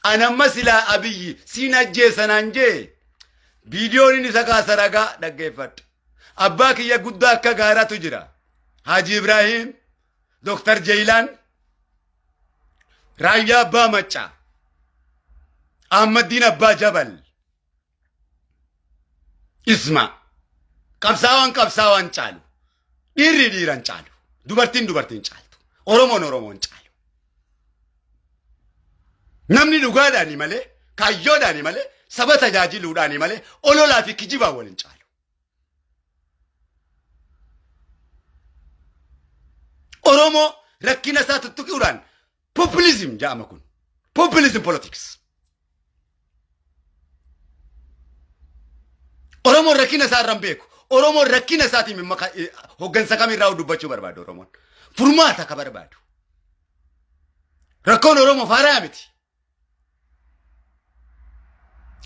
An amma silaa Abiyyi siin ajjeesa naan jee viidiyoon inni isa kaasa ragaa dhaggeeffadhu. Abbaa kiyya guddaa akka gaaraatu jira. Haji Ibraahiim, Dooktar Jeeyilaan, Raayyaa Abbaa Maccaa, Ahmaddiin Abbaa Jabal, Isma. Qabsaawaan qabsaawaan caalu. Dhiirri dhiiran caalu. Dubartiin dubartiin caaltu. Oromoon Oromoon caalu. Namni dhugaadhaani malee, kaayyoodhaani malee, saba tajaajiluudhaani malee, ololaa fi kijibaan wal hin caalu. Oromoo rakkina isaa tuttuquudhaan populism jedhama kun. Populism politics. Oromoon rakkina isaa irra hin beeku. Oromoon rakkina isaatiin hoggansa kamirraa dubbachuu barbaadu Oromoon. Furmaata ka barbaadu. Rakkoon Oromoo faaraa miti.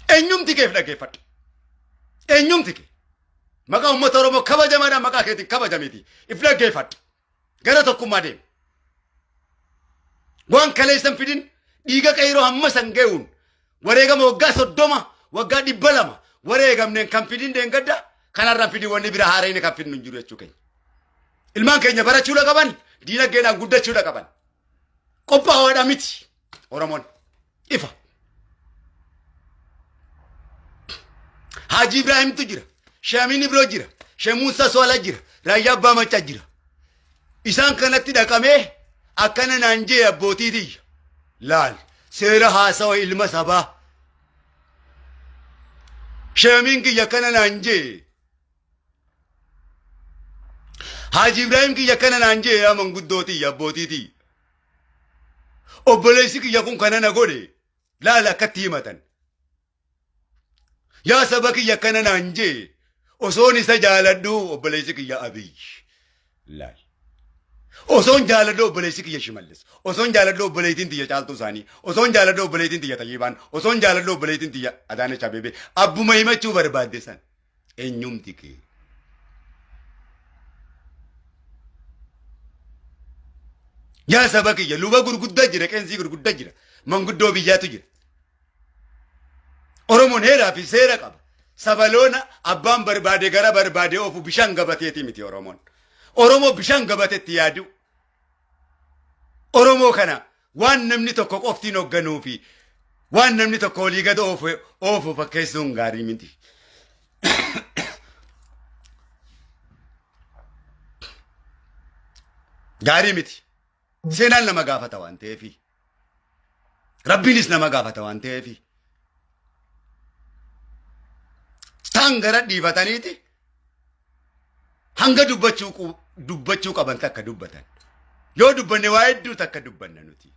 Eenyumti keef dhaggeeffadhu. Eenyumti kee. Maqaa uummata Oromoo kabajamaadhaan maqaa keetiin kabajamiiti. If dhaggeeffadhu. Gara tokkummaa deemi. Waan kaleessan fidin dhiiga qeyroo hamma san ga'uun wareegama waggaa 30 waggaa 200 wareegamneen kan fidin deengadda kanarraan fidin wanni bira haarayni kan fidnu hin jiru jechuu keenya. Ilmaan keenya barachuudha qaban diinagdeedhaan guddachuudha qaban. Qophaa'oodha miti Oromoon ifa. Haji Ibraahimtu jira. Sheemin Ibroo jira. Shee Muusaa Soolaa jira. Raayyaa Abbaa Maccaa jira. Isaan kanatti dhaqamee akkana naan jee abbootii tiyya. Laal seera haasawa ilma sabaa. Sheemiin kiyya akkana naan jee. Haji Ibraahim kiyya akkana naan jee yaa manguddoo tiyya abbootii tiyya. Obboleessi kiyya kun kana na godhe laala akkatti himatan. Yaa saba kiyya akkana naan jee osoon isa jaaladhu obboleessi kiyya Abiy. Laal. Osoon jaaladhu obboleessi kiyya Shimallis. Osoon jaaladhu obboleettiin tiyya Caaltuu isaanii. Osoon jaaladhu obboleettiin tiyya Tayyibaan. Osoon jaaladhu obboleettiin tiyya Adaanech Abeebee. Abbuma himachuu barbaadde san. Eenyumti kee. Yaa saba kiyya luba gurguddaa jira qeensii gurguddaa jira manguddoo biyyaatu jira. Oromoon heeraa fi seera qaba. Saba loona abbaan barbaade gara barbaade oofu bishaan gabateeti miti Oromoon. Oromoo bishaan gabatetti yaadu. Oromoo kana waan namni tokko qoftiin hoogganuu fi waan namni tokko olii gad oofu oofu fakkeessuun gaarii miti. Gaarii miti. Seenaan nama gaafata waan ta'eefi. Rabbiinis nama gaafata waan ta'eefi. Taan gara dhiifataniiti hanga dubbachuu qaban takka dubbatan. Yoo dubbanne waa hedduu takka dubbanna nuti.